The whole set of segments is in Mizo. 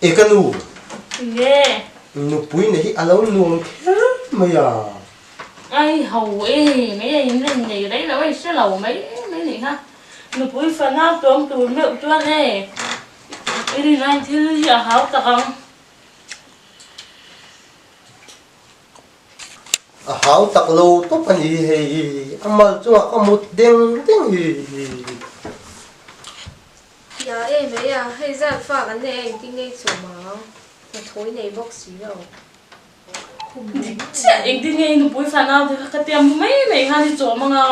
E ka nu. Nge. Nupui nei hi a lo nuam kher mai a. Ai ho e, mai a in len nei rei lo a i hre lo mai mai nih kha. Nupui fanau tawm tur meuh chuan e i rin aiin thil hi a hau tak ang. A hau tak lo tawp a ni hei, a mal chungah ka mut deng deng hi. Ia e mai a, hei zan fa kan nei a engtin nge i chawm ang, hnathawh i nei bawk si lo. Dik chiah, engtin nge i nupui fanau te kha ka tia mai mai khan i chawm ang a,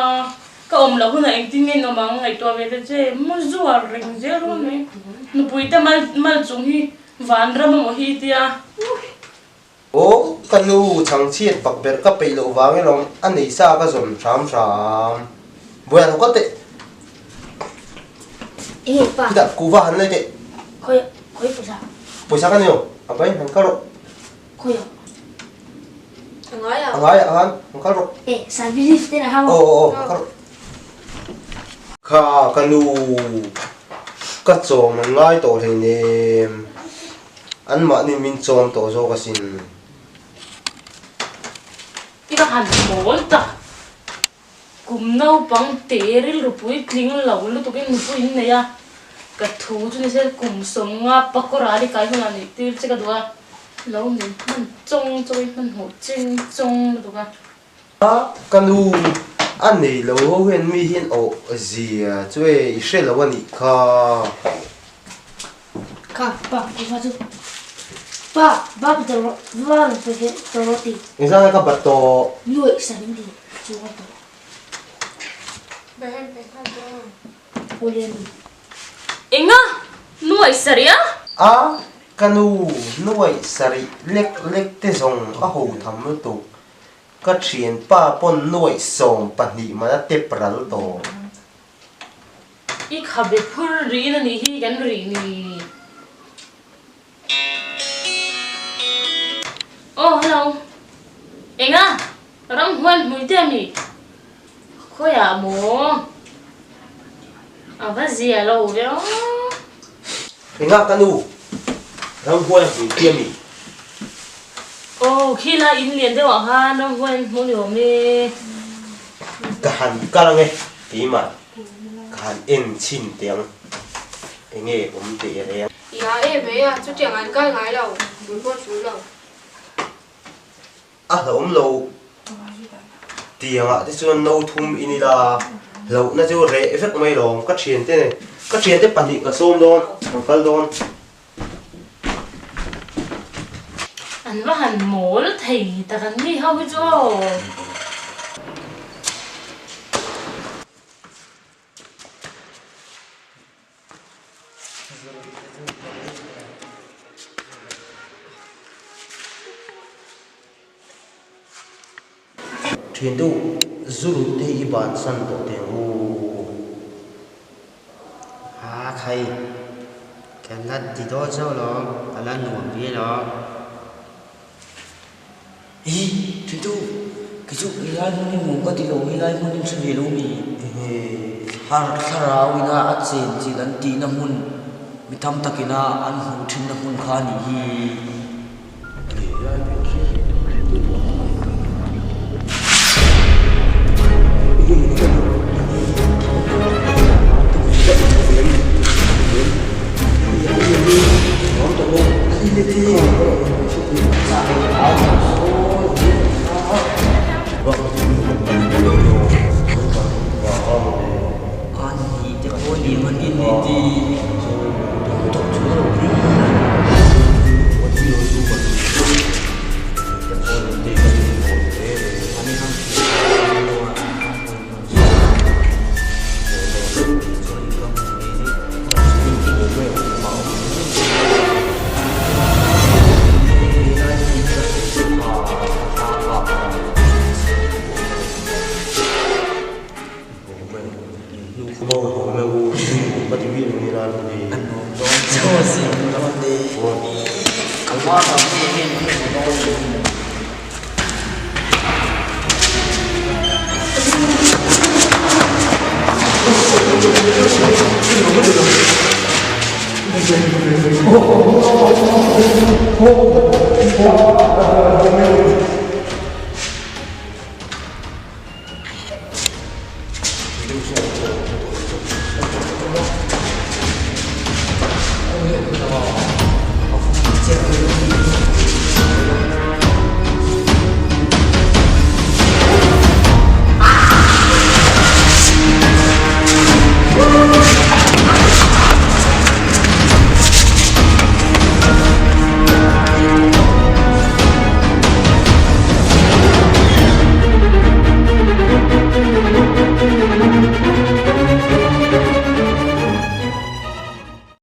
ka awm loh hunah engtin nge in awm ang ngaihtuah ve ta che, mu zuar reng zel rual mai, nupui te mal mal chung hi vanram amaw hi i tia. Aw ka nu chhangchhiat bak ber ka peih loh vang erawh a nei sa ka zawn hram hram. Buai a lo kal teh. Enge pa? Khitah kuhva han lei teh. Khawi khawi pawisa? Pawisa ka nei lo, a bai han kal rawh. Khawi ah? A ngai ah. A ngai ah khan han kal rawh. E service te na hang. Aw aw aw han kal rawh. Kha ka nu ka chawm an ngai tawh hleinem. Anmahni min chawm tawh zawk asin. I va han mawl tak. Kum naupang te rilru puitling lo lutuk in nupui in nei a, ka thu chu ni se kum sawmnga pakawra ri kai hunah nih tir che ka duh a, lo min hman chawng chawng in hmanhmawh cheng chawng lutuk a. A ka nu a nei lo ho hian mi hian awh zia chu e i hre lo a nih kha. Kha pa ku va chu pa ba ku tawh rawh va rawn sawi ve tawh rawh ti. Engzah nge ka bat tawh? Nuaih sa min ti chu ka tawh. Awle nu. Enga? Nuaih sarih a? A, ka nu nuaih sarih lek lek te zawng a ho tham lutuk. Ka thianpa pawn nuaih 12 man a tep ral tawh. I khabe phur riin a nih hi kan rih ni. Aw hello. Enga? Ramhuai hmui te a mi? Khawiah maw? A va zia lo ve aw. Enga ka nu? Ramhuai hmui te a mi? Aw khi lai in lian deuh ah khan ramhuai an hmu ni awm e. Ka han kal ange keimah ka han en chhin teh ang enge awm teh reng. Ia e mai a, chutiang an kal ngai lo, bul pawh tul lo. A hlauhawm lo tiangah te chuan no thum in ila hlauhna chu reh vek mai lawm ka thiante nen ka thiante pahnih ka sawm dawn kan kal dawn. An va han mawl thei tak an ni ho hi chu aw. Thian deuh zu rut te hi i bansan tawh teh ang u. A khai, ka la ti dawn zauh lo, ka la nuam ve lo. Ih, thian deuh, kei chu helai hmun hi nuam ka ti lo, helai hmun hi hre ve lo mi. Enge? Thlarau ina a chen chin an tihna hmun, mi tam takina an hmuh thinna hmun kha a nih hi.